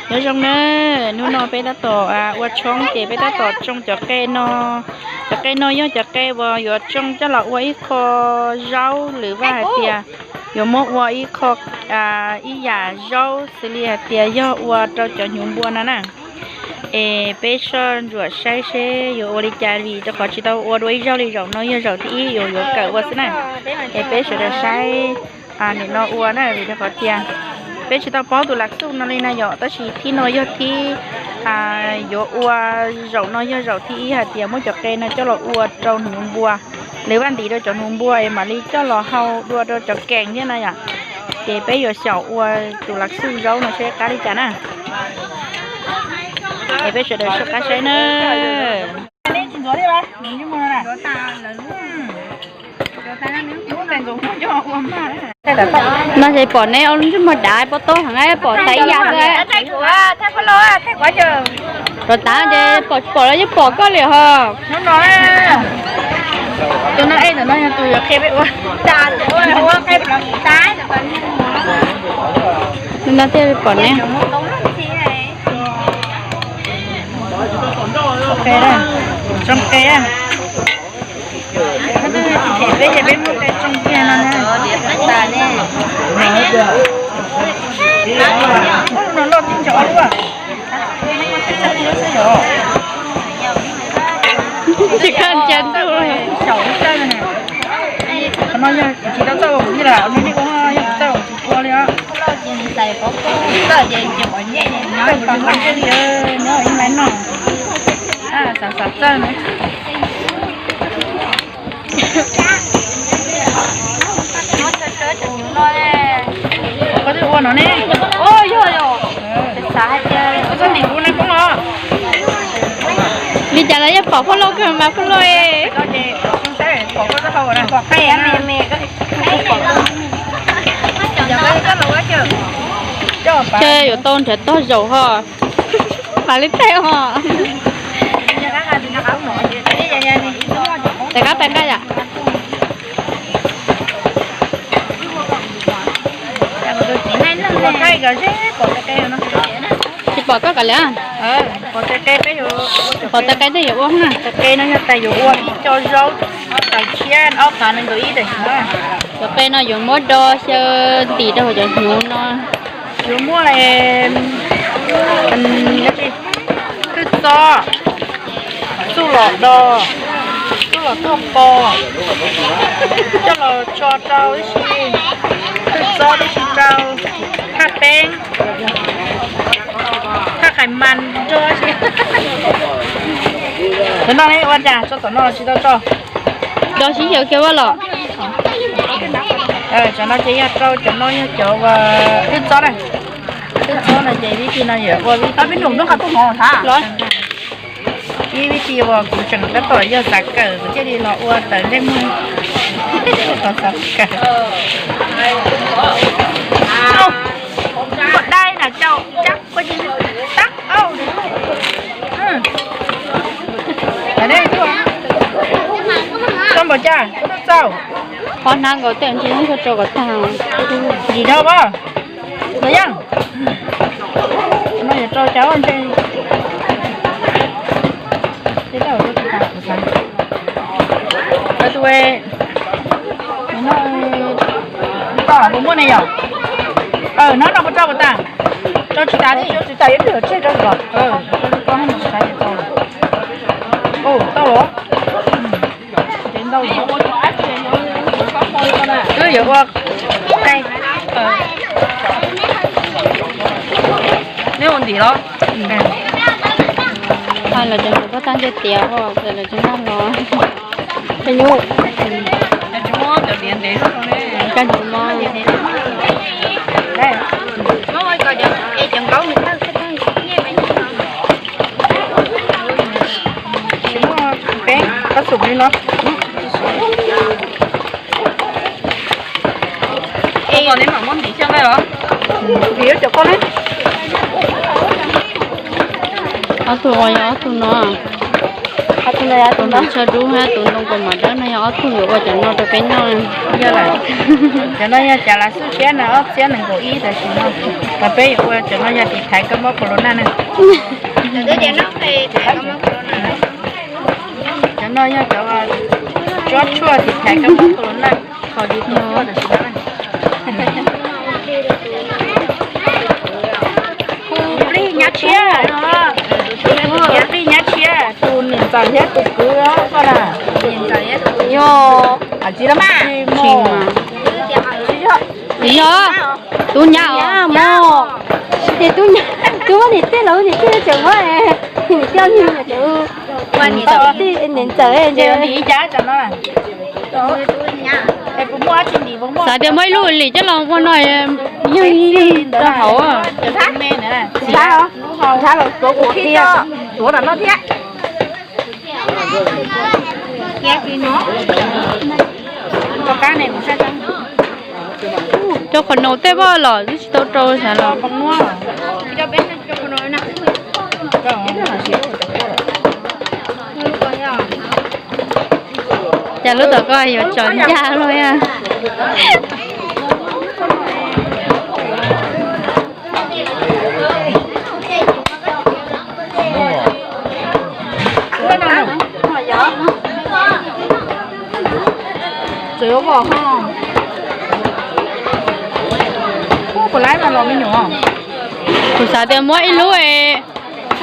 Nyob zoo na, hnub no peb tab tom ua tshoob ces peb tab tom tsoo cov qe no. Cov qe no yog cov qe uas yuav tsoo coj los ua ib qho zaub, lwm vaj hais tias yuav muab ua ib qho, ib yam zaub xws li hais tias yog ua rau cov hnyuv npua no na. Es peb soj ntsuam saib seb yuav ua li cas vim rau qhov tsis tau ua dua ib zaug li. Zaum no yog zaum thib ib uas yuav kawm ua xwb na. Es peb sawv daws saib nim no ua na, vim rau qhov tias peb tsis tau paub tus lav xuj no li na yom, tab sis thib no yog thib yuav ua, zaum no yog zaum thib ib hais tias muab cov qe no coj los ua rau hnyuv npua, lwm vaj ntim rau cov hnyuv npua es mam li coj los hau dua rau cov kees thiab na yom. Ces peb yuav xyaum ua tus lav xuj zaub no seb qab li cas na. Es peb sawv daws soj qab saib na. No ces pom neb ua lub ntsej muag dav pob taub heev, pom tais ib yam xwb. Rov tav ces pom tsis pom los yeej pom koj li ho. Tus no thiaj li pom neb. Tsoo qe, peb ces peb muab qe tsoo kiag no na. No loj tib ntsog ua luaj. Tsis kaj ntsia ntuj. Qhov no yog tsis tau txawj ua kuv li lawm, nej ua yog kuv txawj ua kuv ua li os. Txawj ua kuv ua li, nyob ib lais noj. Xav xav txawj na. Koj twb ua no ne. Koj txoj nim kuv na koj los. Li cas los yeej pom phauj Lauj kawg mas phauj Lauj. Ces yuav tau nrhiav tog zaum ho. Mam li teg ho. Tais qab tais qab yam. Tsis pom koj kav liam. Pom tais qe tej yuav ua na. Tais qe no yog tais yuav ua ib co zaub, tais tshiab ob phav nees nkaum ib tais. Cov qe no yuav muab do xyaw ntim rau hauv cov hnyuv no. Yuav muab thwj txob, txuj lom do, txuj lom tuaj pos, coj los tso rau ib si, thwj txob tib si rau, thaj teeb, thaj qhais mas nrog si. Cov no ne ua cas tso tom no tsis tau tso? Do sib xyaw kiag vaj los. Cov no ces yog rau, cov no yog cov thwj txob na. Thwj txob no ces vib ti no yuav ua vib ti los. Ib vib ti uas kuv tseem tab tom yog xav kawm kuv thiaj li los ua tawm ntsej muag. Xav kawm. Ua dai na cau cab ua tab. Tau npaum cas koj tuaj txauj? Qhov hnab nkaus tej ntsis tuaj rau kom tag. Yim dhau as. Los yog no yuav rau cas ntse. Tus no puas muaj ne yom? Hnab no puas rau puas tas? Rau tsis tas thiab, rau tsis tas yuav twb yuav tseg rau los. Tau los. Wb yuav ua qe. Neb ua ntim los? Los cov ntawd pab tab ncej tiav os, lawv tsis noj los. Kab nyuj. Kab nyuj mog. Tsis muaj peb kab xum li no. Es neb mam muab ntim xyaw nqaij los? Ntim cov koj ne. Ob tug uas yog ob tug no. Tus no, tus no, tus ntoo kaus mom dawb no yog ob tug yuav ua cov no rau peb noj. Yog lawm, cov no yog cov lav xub siab no ob txhiab nees nkaum ib tam sim no, mas peb yuav ua cov no yog tiv thaiv kab mob corona na. Cov no yog cov tsob tshuaj tiv thaiv kab mob corona, kho yus tus tshuaj tam sim no. Hu plig nyab tshiab, hu nyab plig nyab tshiab, tus niam ntxawm thiab tus kwv koj na. Yog, tsis los mas, tsis mas. Yog, tus nyab os, mog. Ces tus nyab, tus muab niam tij los niam tij tseem muab, niam tij niam tij niam ntxawm. Xav tias muab ib lub lim coj los ua no, yog rau hauv. Rau qhov no tej vaj los twb tsis tau rau xav los. Cas lub tom koj yuav tsaus ncaj lub. Tseem yuav vom ho. Kuv laiv mas los me nyuam. Kuv xav tias muab ib lub,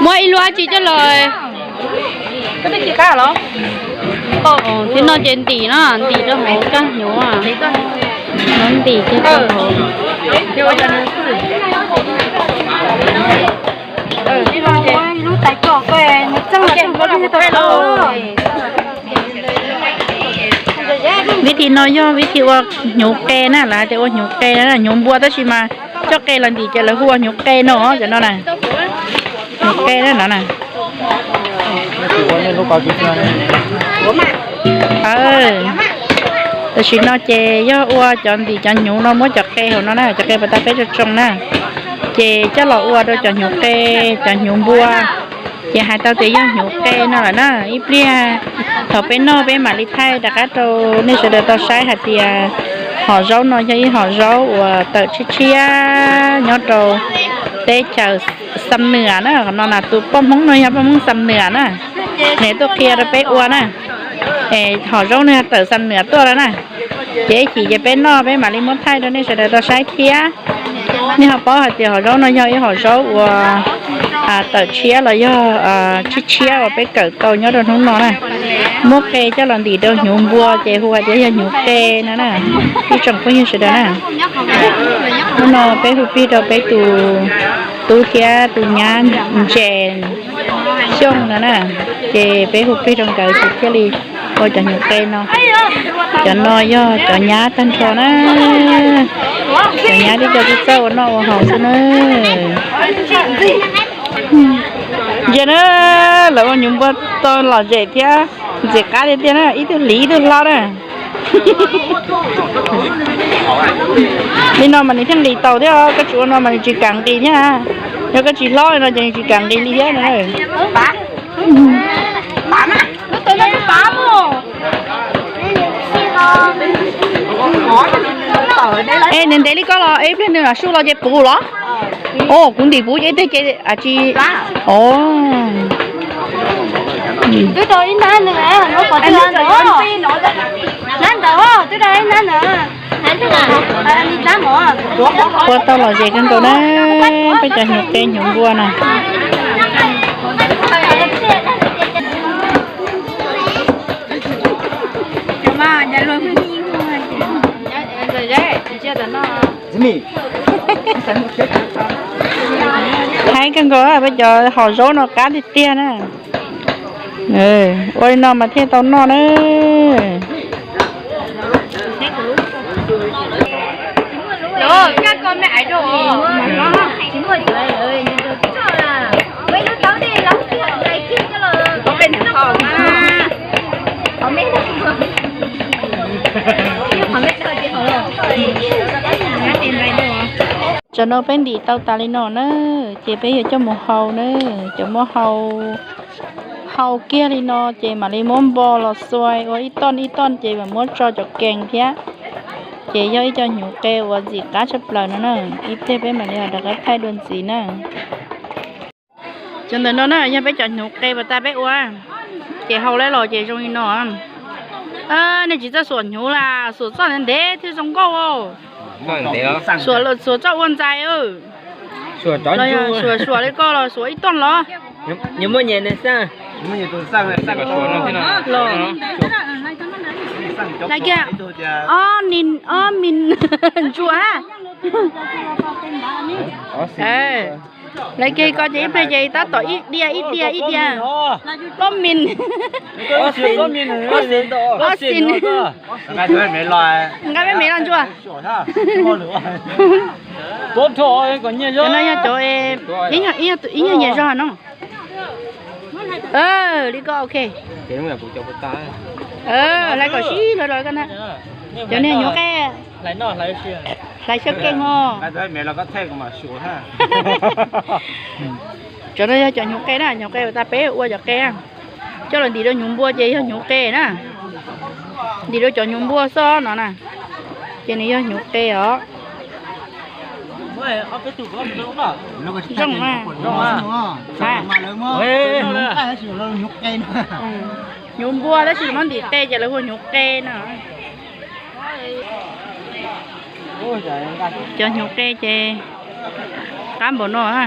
muab ib lub dab tsi coj los. Tib no ces ntim no, ntim rau hauv kab hnyuv, muab ntim kiag rau hauv. Lub tais koj, vib thi no yog vib thi ua hnyuv qe na, lawv hais tias ua hnyuv qe na, hnyuv npua tab sis mas coj qe los ntim ces lawv hu ua hnyuv qe no, cov no na. Hnyuv qe na no na. Tam sim no ces yog ua cov ntim cov hnyuv no muab cov qe hauv no na, cov qe pas tas peb tsoo tsoo na, ces coj los ua rau cov hnyuv qe, cov hnyuv npua. Ces hais tau tias yog hnyuv qe no lawm na, ib pliag thaum peb noj peb mam li thaij rov qab rau nej sawv daws tau saib hais tias hom zaub no yog ib hom zaub uas tawm tshiab tshiab nyob rau teb chaws Xam Nuas na, qhov no na tus poj Hmoob no yog poj Hmoob Xam Nuas na, nws tuaj qhia rau peb ua na. Es hom zaub no yog tawm Xam Nuas tuaj lawm na. Ces ib chim ces peb noj peb mam li muab thaij rau nej sawv daws tau saib thiab. Nej ho paub hais tias hom zaub no yog ib hom zaub uas tawm tshiab los yog tshiab tshiab uas peb kawm tau nyob rau hnub no na. Muab qe coj los ntim rau hnyuv npua ces hu hais tias yog hnyuv qe no na, ib tsoom phooj ywg sawv daws na. Hnub no peb hu plig rau peb tus tub thiab tus nyab Ntses Xyooj no na, ces peb hu plig rau nkawd ces thiaj li ua cov hnyuv qe no. Cov no yog cov nyab tag nrho na, cov nyab tib co txawj txawj ua noj ua haus xwb na. Ntsia na, lawv ua hnyuv npua tau lom zem thiab ntxim qab tiag tiag na, ib tug hliv ib tug hlob na. Li no mas nws thiaj nqis taus thiab, koj tsis ua no mas nws tsis kam nqis thiab. Yog koj tsis hlob li no ces nws tsis kam nqis li thiab na. Es ntev ntev li koj los ib pliag nws su los ces puv los? O, kuv ntim puv ces ib teg ces tsis. O, twb rau ib hnab ntawd, hnab ntawd twb rau ib hnab ntawd. Ua tau lom zem kawg nkaus na, peb cov hnyuv qe hnyuv npua na. Haib kawg nkaus, peb cov hom zaub no qab tiag tiag na. Ua li no mas thiaj tau noj na. Tam no peb ntim tau tas li no na, ces peb yuav coj mus hau na, cov muab hau Hau kiag li no ces mam li muab npo los xuas ua ib toj ib toj ces mam muab tso cov kees thiab. Ces yog ib co hnyuv qe uas ntxim qab tshaj plaws no na. Ib pliag peb mam li ho rov qab thaij dua ntxiv na. Cov ntawm no na yog peb cov hnyuv qe uas tas peb ua, ces hau lawm los ces zoo li no. Nej tsis txawj xuas hnyuv las, xuas txoj ntev ntev thiaj zoo nkauj. Xuas, xuas txoj ua ntxais. Los yog xuas, xuas li koj los xuas ib toj los. Los, lawv kiag, ob mis, ob mis ntsuas. Lawv kiag ko ces ib pliag ces tab tom ib diav ib diav ib diav. Ob mis, ob xis, nqa me me los ntsuas. Cov no yog cov ib nyuag nyiam zog no. Li ko ok. Hlais kom sib hlawv los koj na. Cov niag hnyuv qe, hlais xyaw kees os. Cov no yog cov hnyuv qe na, hnyuv qe uas tas peb ua cov qe. Coj los ntim rau hnyuv npua ces yog hnyuv qe na. Ntim rau cov hnyuv npua xwb no na, ces nws yog hnyuv qe os. Zoo na. Hnyuv npua tab sis muab ntim qe ces lawv hu hnyuv qe no. Cov hnyuv qe ces qab npaum no na.